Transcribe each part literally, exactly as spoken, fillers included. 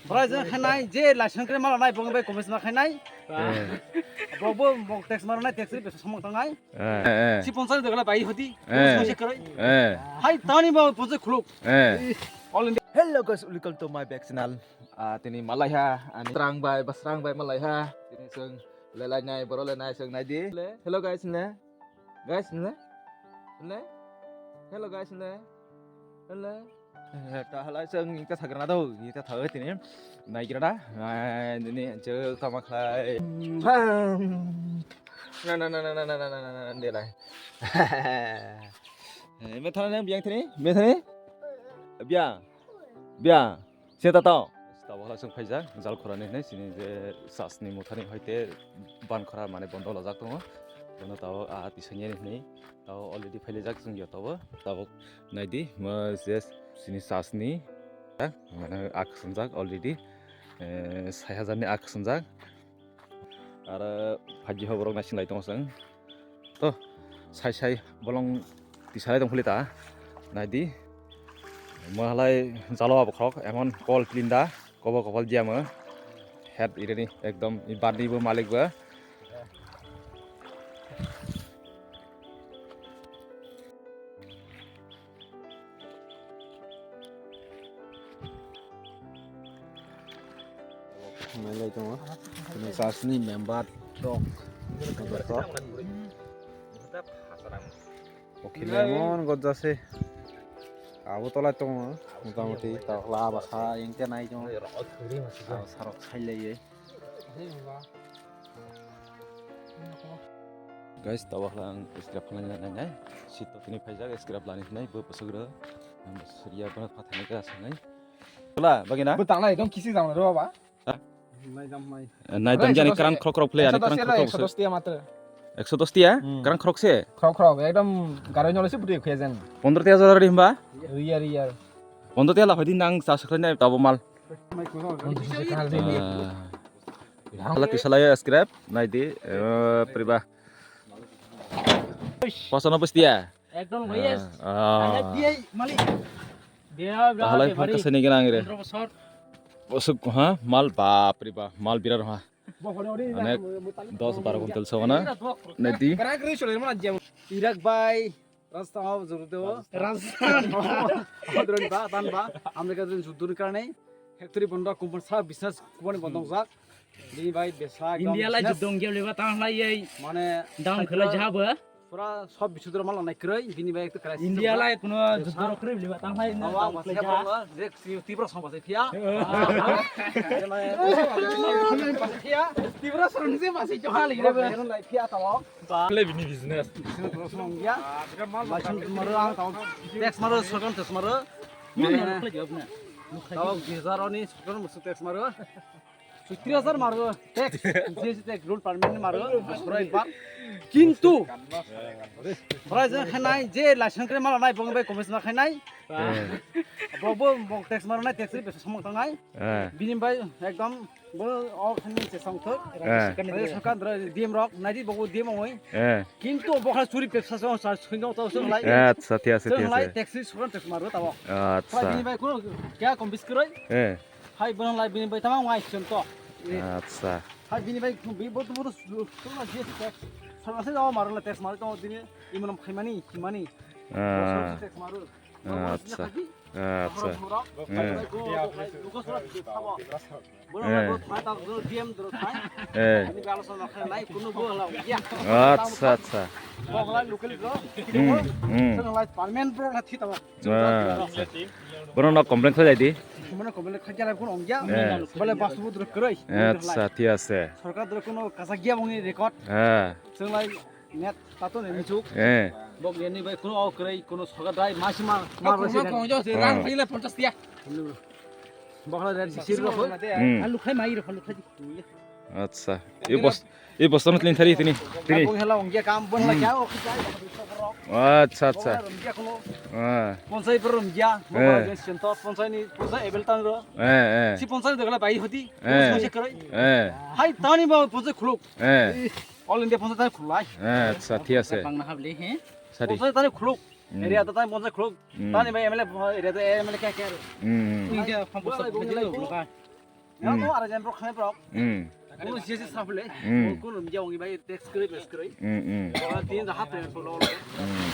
Bora je khainai, je license kre mala nai, bong bai commerce ma khainai. Eh. Bok bo, bok tax mara nai, tax ri pesa samung tangai. Eh, eh. Si ponchas de gala bai hodi. Eh. Ponchas kre. Eh. Hai, tani ba ponchas khuluk. Eh. All India. Hello guys, welcome to my back channel. Ah, tini malaiha, ani serang bai, basrang bai malaiha. Tini seng lelai nai, boro lenai seng nai di. Hello guys, ne. Guys, ne? Ne? Hello, guys, ne? Hello? Eh, ta halai seng ita sagrana do, ita thawe tini. Nai kira da? Nai, nini je tama khlai. Bam. Na, na, na, de lai. Eh, me thana ne biang tini? Me thani? Biang. Biang. Seta tao. Tabuk hala chwng phaijak, Jalkhorani hinwi chini je chasni muthani hoite bankhora mane bondo lajak tongo. Bono tabuk ah tisani hinwi tabuk already phailaijak chwng jotobo. Tabuk naidi mo je chini chasni, ha, mane ah khwswngjak already, eh, sai hajarni ah khwswngjak. Aro phaji ho borok naising lai tongo chwng. To, sai sai bolong tisalai tong phili ta. Naidi. Mo halai jalo abokhok, emon kol klinda, kobo kopal jiyamo. Het ireni ekdom i barni bo malik bo. Nailai tongo. Chini chasni member rok. Rok. Okhile emon gojjase. Abo tolai tongo. Motamoti tokla basa engke nai tongo. Abo sarok sailaiye. Guys, tabuk ang scrap khlai nai nai. Sito tini phaijak scrap lani hinai bo bwswk rw. Ang suriya bono phathani khe aswk nai. Bula, bagina? Bo tanglai ekdom kisi jang rw ba? Ha? Nai jam mai. Nai dam jani krang khorok khorok phle ani krang khorok khorok. Ekso dos tiya matra. Ekso dos tiya? Hmm. Krang khorok se? Khorok khorok, ekdom garo nyolo se butui khuya jen. Pondro tiya jora ri himba? Riyar, riyar. Pondro tiya la hoi din nang sa sakhlai nai tabo mal. Mai khoro. Pondro tiya jora ri. Ah. Hala tisalai scrap, nai di, eh, priba. Pasano bus tiya? Ekdom, ah, yes. Ah. Ang dia, malik. Dia, tahalai beri. Phone kasini gina angre. Pondro bosor. Bosuk, ha? Mal, bapre ba, mal birar ha. Bohore ore. Onek dos baro kuntal sogana. Nedi. Krak ri sole mana jam. Irak bai, rasta mau juru do. Rasta. Odron ba, tan ba. Amerika dun judur karne. Factory bondo, company sa business company bondo jak. Bini bai besa ekdom India lai business. Judong gel leba tang lai ei. Mane down khela jabo. Pura sob bisu doro mal nai kroi, bini bai ekta crisis. India lai kuno besa. Judong kroi leba tang lai na. Awa down khela basa ja. Bolo, je Tibra song basa phiya. Phiya. Tibra song se basa jo hali. Bini lai phiya tao. Ba. Le bini business. Business doro song ya. License maro ang tao. Tax maro, sorkar tax maro. Tao dui hajar oni sorkar musu tax maro. Sutri hajar maro, tax, G S T tax, rule permit maro, asura ekbar. Kintu, bora je khainai, je license kre mala nai, bong bai commerce ma khainai. Eh. Bo bo bong tax maro nai, tax ri pesa samung tangai. Eh. Bini bai ekdom bo o khainai se song thok. Eh. Bai sorkar dra D M rok, nai di bo D M oi. Eh. Kintu bo kha suri pesa song sa sui no to song lai. Eh, acha, thik ase, thik ase. Tax ri sorkar tax maro tabo. Acha. Bini bai kuno kya kom bis kroi? Eh. Hai bono lai bini bai tama ngai chon to. Acha. Hai bini bai bi bo to bo to to na je tax. Sa se jaw maro la tax maro to dini imon khaimani kimani. Ah. Tax maro. Acha. Acha. Bono lai bo thai ta D M dro thai. Eh. Ani galo sa na khainai kuno bo la ya. Acha, acha. Bo la local bro. Hmm, hmm. Sa lai permanent bro la thita. Ah, acha. Bono no complain khlai di. Bono complain khlai jala kun ongya. Eh. Bole bastu dro kroi. Acha, thik ase. Sorkar dro kuno kasak ya bongni record. Ah. Chwng lai net tato ne michuk. Eh. Bok ni bai kuno o kroi kuno sorkar dai masi ma ma rang khaile ponchas tiya. Bokla red bisir rok. Hmm. Alu khai mai rok alu khai. Acha. E bos, e bos tano tlin thari tini. Tini. Bung hela ongya kam bung la kya o khai. Acha, acha. Ah. Ponsai per ongya. Eh. Ponsai ni ponsai ebel tan ro. Eh, eh. Si ponsai de gala bai hoti. Eh. Ponsai kroi. Eh. Hai tani ba ponsai khuluk. Eh. All India ponsai tani khulai. Eh, acha, thik ase. Bang na habli he. Sari. Ponsai tani khuluk. Hmm. Area to tai bonjak khuluk. Hmm. Tani bai M L A bo area to M L A khe khe. Hmm. India kham bo sa bo jelo. Ya no ara jan bro khane bro. Hmm. Kono sisi saphle. Hmm. Kono mja ongi bai tax kre bes kre. Hmm, hmm. Ba tin da hap pen polo. Hmm.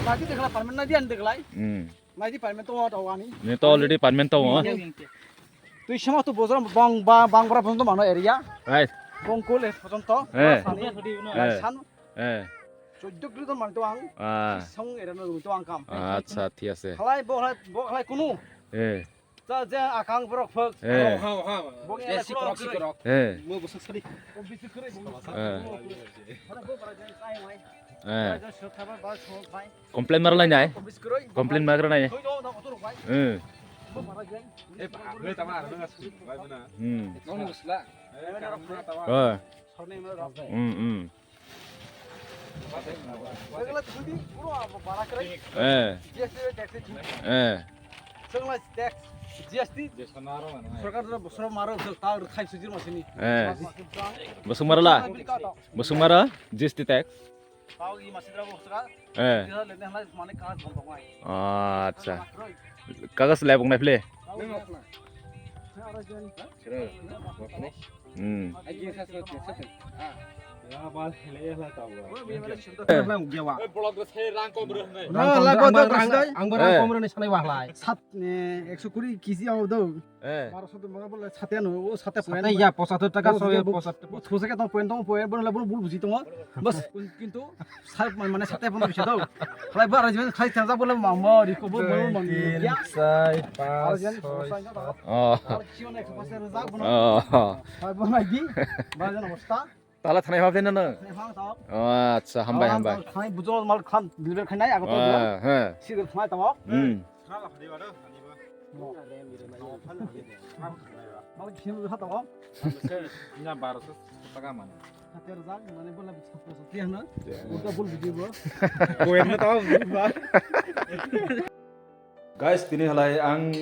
Nadi dekla permanent nadi an deklai. Hmm. Nadi permanent to wa ani. Ne to already permanent to wa. Tui sama tu bozor bang bang bra bozor mano area. Right. Bongkul e photon to. Eh. Sani. Eh. San. Eh. Choddo kilo ton mano to ang. Ah. Song area no to ang kam. Acha, thik ase. Halai bo halai bo halai kunu. Eh. Ta je akang borok phok. Eh. Ha, ha, ha. Bong ya, sikrok, sikrok. Eh. Mo bosok sari. Ko bisi kore, bong. Eh. Mana bo bara jai sai mai. Eh. Bara jai sot thaba ba sot bai. Complain mar lai nai. Ko bisi kore. Complain mar lai nai. Thoi do na otor bai. Eh. Bo bara jai. Eh, ba, le tama, na su, bai na. Hmm. Nong ni usla. Eh, ka na tama. Eh. Sorni mo ro. Hmm, hmm. Eh. Eh. Sorkar jora bosoro maro jol ta khai sujir masini. Eh. Bosong maro la? Bosong maro G S T tax? Tao i masini dra bosra. Eh. Jira le ne halai mane ka bong bong ai. Acha. Kagas le bong nai phle. Hmm. Ang bo rang kom rwni sanai wahlai. Sat, eh, ekso kuri kisi ang do. Eh. Baro sat mona bole sate ano, o sate poyan. Sate ya, pochattor taka soy, pochattor. Those ke tong poyan tong poyan bole bul buji tong. Bas, kintu Sal mane sate pono bisa tau. Khlai ba rajin khai tang jak bole mama ri ko bo bo mama. Tin, ya. Sar, pas, soi, sat. Oh. Ar kiyo na ekso pas rajak bono. Oh. Hai bo nai di. Ba jana bosta. Tala thanai hab den na. Hai hang tau. Oh, acha, hambai, hambai. Khai bujo mal kham deliver khai nai ago to. Ah, ha. Sigur khai tau. Hmm. Mal kiyo ha tau. Ina baro taka mana. Hater jak, mane bola sapro sapri hana. Ya. Uta bol video bo. Koyakno tamo ba. Guys, tini halai ang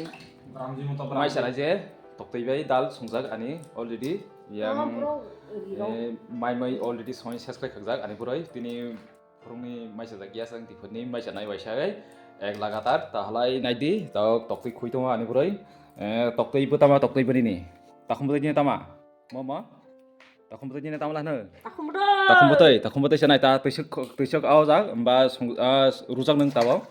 mai salai je toktwi bai dal songjak ani already. Yang, eh, mai mai already songwi ses khai khakjak ani puroi. Tini phurungni mai sajak ya sang tiphurni mai sanai bai sai. Ek lagatar ta halai naidi, ta toktwi khui tongo ani puroi. Eh, toktwi bo tama, toktwi bo nini. Takhum bo tini tama. Mama. Takhum bwtwi nini tamo lano? Takhum bwtwi. Takhum bwtwi, takhum bwtwi sanai ta twisok, twisok aw jak, ba song, ah, rujak nung tabo.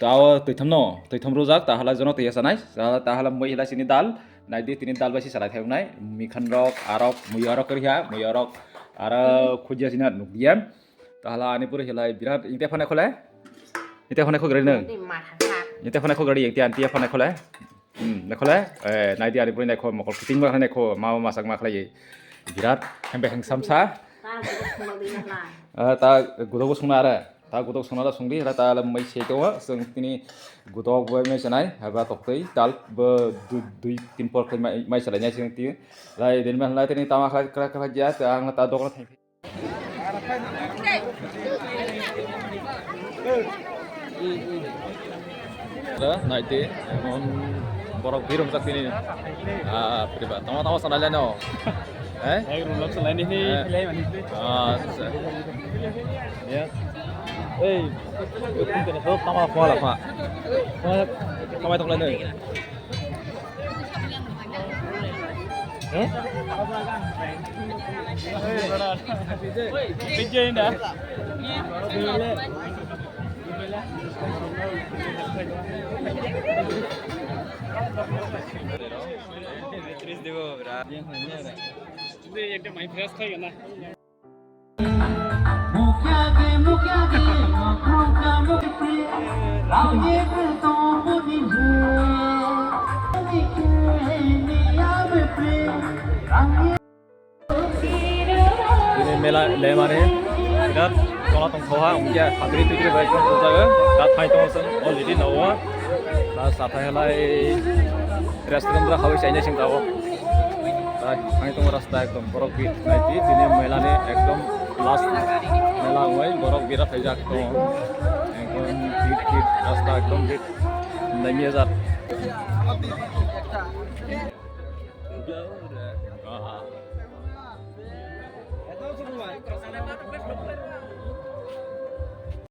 Tao twitham no, twitham rujak, ta hala jono twi sanai, ta, ta hala mui hila sini dal, nai di tini dal bai si salai thai nai, mikhan rok, arok, mui arok kari ha, mui arok, aro khujia sini nuk dia. Ta hala ani puri hilai birat, inte phone khole? Inte phone khogre nung? Inte phone khogre, inte anti phone khole? Hmm, naikho le, eh, naidi ani bwrwi naikho, mokol kiting ma naikho, ma masak ma khlai. Birat hembe hengsam sa. Ta gudok sungna di na khlai. Ah, ta gudok sungna are. Ta gudok sungna da sungdi, ta le mai se to, sung tini gudok bo mai sanai, haba toktwi, tal bo dui, dui tin por khlai mai, mai salai nai sung ti. Lai din ma lai tini tama khlai, khlai, khlai ya, ta ang ta dok na thai. Naidi, emon borok birung jak tini. Ah, priba, tama tama sanai leno. Eh? Ek room lok salai ni, eh, pilai mani. Ah, acha. Ya. Ei, tini so tama pala pa. Tama tama lai. Bini mela lemani birat kola tongthokha, hwnkhe hatri twitri bai ekdom pujago. Da thai tongo chwng already nogo. Da sathai halai restaurant da khawi chainai chwng tabuk. Da thai tongo rasta ekdom borok bi naidi tini mela ni ekdom last mela wngwi borok birat phaijak tongo. Ekdom bit bit rasta ekdom bit naimya jat.